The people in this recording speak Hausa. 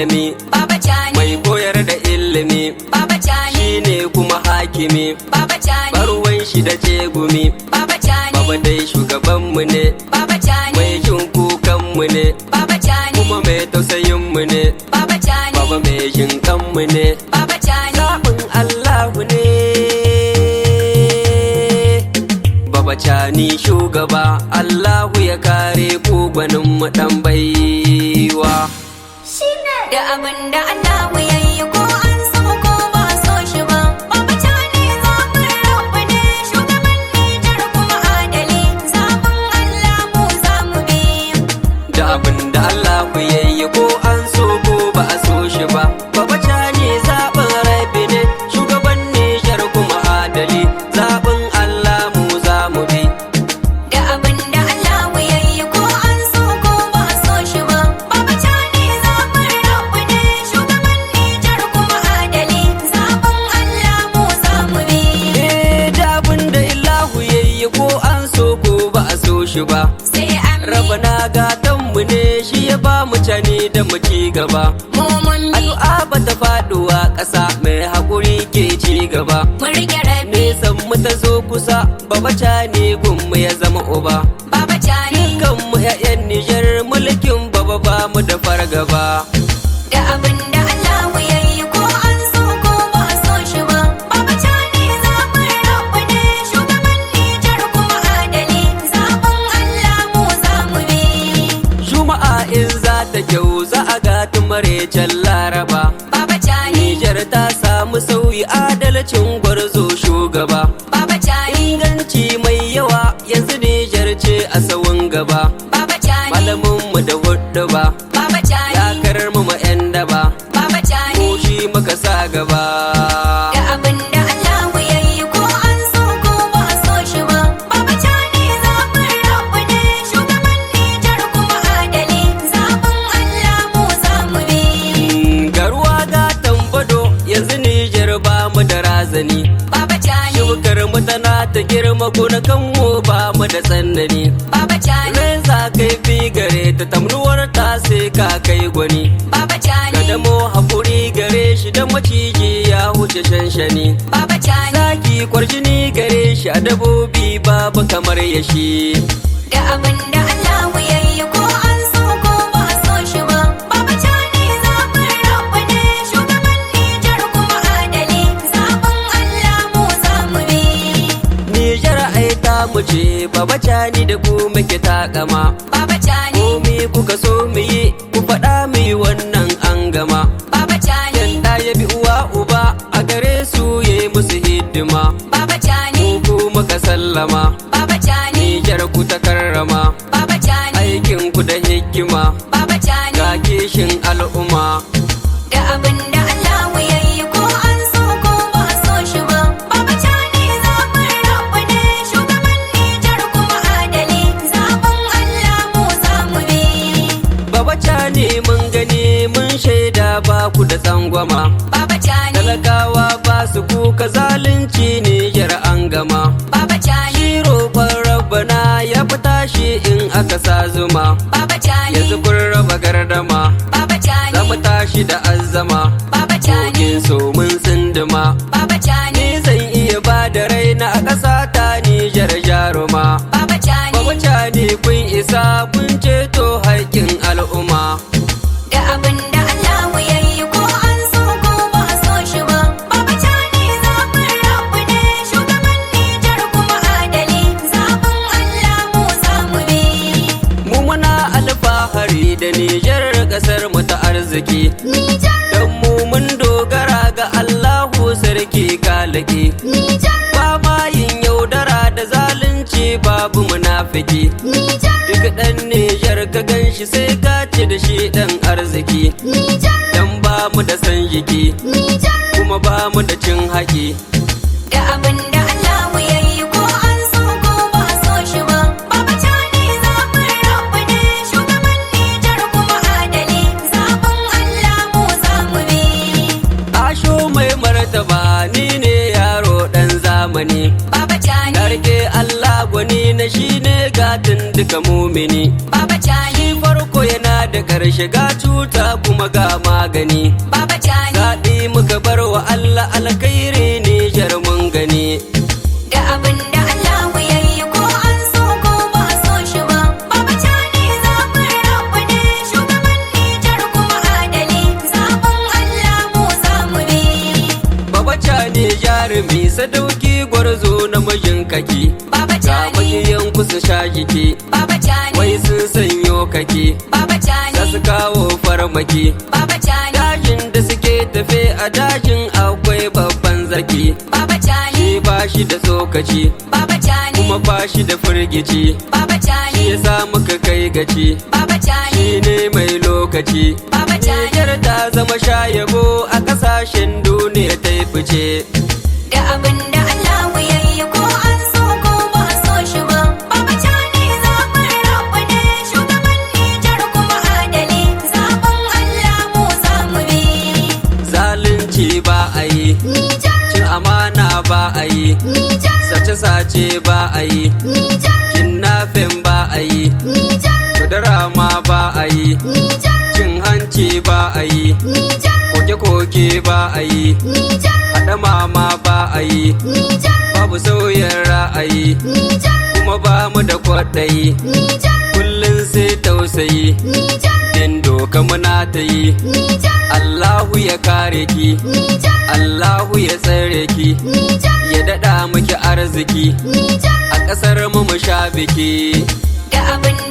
Malami Baba Cani, mai koyar da ilimi, Baba Cani, shine kuma hakimi, Baba Cani, barwan shi da jegumi. Baba Cani, Baba dai shugabanmu ne, Baba Cani, mai jin kukanmu ne, Baba Cani, kuma mai tausayinmu ne, Baba Cani, Baba mai jin kanmu ne. Baba Cani, Zaɓin Allahu ne. Baba Cani shugaba, Allahu ya kare ku, gwanin mu ɗan baiwa. Da abin da Allahu ya yi, ko an so ko ba so shi ba. Baba Cani zaɓin Rabbu ne, shugaban Nijar kuma adali, zaɓin Allah mu za mu bi. Da abin da Allahu ya yi, ko an so ko ba a so shi ba. Baba Cani zaɓin Rabbi ne, shugaban Nijar kuma adali, zaɓin Allah mu za mu bi. Da abin da Allahu ya yi, ko an so ko ba so shi ba. Baba Cani zaɓin Rabbu ne, shugaban Nijar kuma adali, zaɓin Allah mu za mu bi. Eh, da abin da Allahu ya yi, ko an so ko ba a so shi ba. Sai an bi, Rabana gatanmu ne, shi ya ba mu Cani da mu ci gaba. mu mun bi, Addu'a ba ta faduwa ƙasa, mai haƙuri ke ci gaba. Mu riƙe Rabbi, Nesan mu ta zo kusa, Baba Cani gunmu ya zama uba. Baba Cani. Dukkan mu 'ya'yan Nijar, mulkin Baba ba mu da fargaba. Da abin da Allahu ya yi, ko an so ko ba so shi ba. Baba Cani zaɓin Rabbu ne, shugaban Nijar kuma adali, zaɓin Allah mu za mu bi. Juma'a in za ta kyau, za a ga maraicen Laraba. Baba Cani, Nijar ta samu sauyi, adalcin gwarzo shugaba. Baba Cani, Inganci mai yawa, yanzu Nijar ce a sawun gaba. Baba Cani, Malamin mu da hudu ba, Baba Cani, takarar mu ma 'yan daba, Baba Cani. Ko shi muka sa gaba. Da abin da Allahu ya yi, ko an so ko ba so shi ba. Baba Cani zaɓin Rabbu ne, shugaban Nijar kuma adali, zaɓin Allah mu za mu bi. Garuwa ga tambado, yanzu Nijar ba mu da razani. Baba Cani, Shukar mu tana ta girma, gonakan mu ba mu da tsanani. Baba Cani, Reza kai fi gare ta, tamnuwar ta sai ka kai gwani. Baba Cani, Kadamo hakuri gare shi, da maciji ya huce shanshani. Baba Cani. Zaki kwarjini gare shi, a dabobi babu kamar yashi. Da abin da Allahu ya yi, ko an so ko ba so shi ba. Baba Cani zaɓin Rabbu ne, shugaban Nijar kuma adali, zaɓin Allah mu za mu bi. Nijar ai ta mu ce, Baba Cani da ku muke takama. Baba Cani, Komi kuka so mu yi, ku faɗa mu yi, wannan an gama. Baba Cani, Yanda ya bi uwa uba a gare su, ya yi musu hidima. Baba Cani, Ku muka sallama, Baba Cani, Nijar ku ta karrama, Baba Cani, aikin ku da hikima, Baba Cani. Ga kishin al'umma. Da abin da Allahu ya yi, ko an so ko ba so shi ba. Baba Cani zaɓin Rabbu ne, shugaban Nijar kuma adali, zaɓin Allah mu za mu bi. Baba Cani, mun gani mun shaida, ba ku da tsangwama. Baba Cani, Talakawa ba su kuka zalunci, Nijar an gama. Baba Cani, Shi roƙon Rabbana ya fi tashi in aka sa zuma. Baba Cani, Yanzu kun raba gardama, Baba Cani, za mu tashi da azzama. Baba Cani, Kogin so mun tsinduma. Baba Cani, Ni zan iya ba da raina a ƙasa ta Nijar jaruma. Baba Cani. Baba Cani, kun isa, kun ceto haƙƙin al'umma. Da abin da Allahu ya yi, ko an so ko ba so shi ba. Baba Cani zaɓin Rabbu ne, shugaban Nijar kuma adali, zaɓin Allah mu za mu bi. Mu muna alfahari da Nijar, ƙasar mu ta arziki. Nijar, Dan mu mun dogara ga Allahu sarki kalaki. Nijar, Ba ma yin yaudara da zalunci, babu munafiki. Nijar, Duk ɗan Nijar ka ganshi, sai ka ce da shi ɗan arziki. Nijar, Dan ba mu da san jiki, Nijar. Kuma ba mu da cin haƙi. Da abin da Allahu ya yi, ko an so ko ba so shi ba. Baba Cani zaɓin Rabbu ne, shugaban Nijar kuma adali, zaɓin Allah mu za mu bi. Asho mai martaba, ni ne yaro ɗan zamani. Baba Cani, Na rike Allah gwani na, shi ne gatin duka mumini. Baba Cani, Shi farko yana da da ƙarshe ga cuta kuma ga magani. Baba Cani. Zaɓi muka bar wa Allah, alkhairi Nijar mun gani. Da abin da Allahu ya yi ko an so ko ba a so shi ba. Baba Cani zaɓin Rabbu ne, shugaban Nijar kuma adali. Zaɓin Allah mu za mu bi. Baba Cani jarumi, sadauki, gwarzo na mijin kaki. Baba Ga Cani. makiyan kusa sha jiki. Baba Cani. Wai sun sanyo kaki. Baba Cani. Za su kawo farmaki. Baba Cani. Dajin da suke tafe, a dajin akwai babban zaki. Baba Cani. Shi ba shi da tsokaci. Baba Cani. Kuma ba shi da firgici. Baba Cani. Shi ya sa muka kai gaci. Baba Cani. Shi ne mai lokaci. Baba Cani. Nijar ta zama shayabo a kasashen duniya, ta yi fice. Da abin da Allahu ya yi ko an so ko ba a so shi ba. Baba Cani zaɓin Rabbu ne, shugaban Nijar kuma adali. Zaɓin Allah mu za mu bi. Zalunci ba a yi. Nijar, Cin amana ba a yi. Nijar, Sace-sace ba a yi. Nijar, Kidnapping ba a yi. Nijar, Kudura ma ba a yi. Nijar, Cin hanci ba a yi. Nijar, Koke-koke ba a yi. Nijar, Haɗama ma ba a yi. Nijar, Babu sauyin ra'ayi. Nijar, Kuma ba mu da kwaɗayi. Nijar, Kullum sai tausayi. Nijar, Din doka muna ta yi. Nijar, Allahu ya kare ki. Nijar, Allahu ya tsare ki. Nijar, Ya daɗa miki arziki. Nijar. A ƙasar mu mu sha biki. Da abin da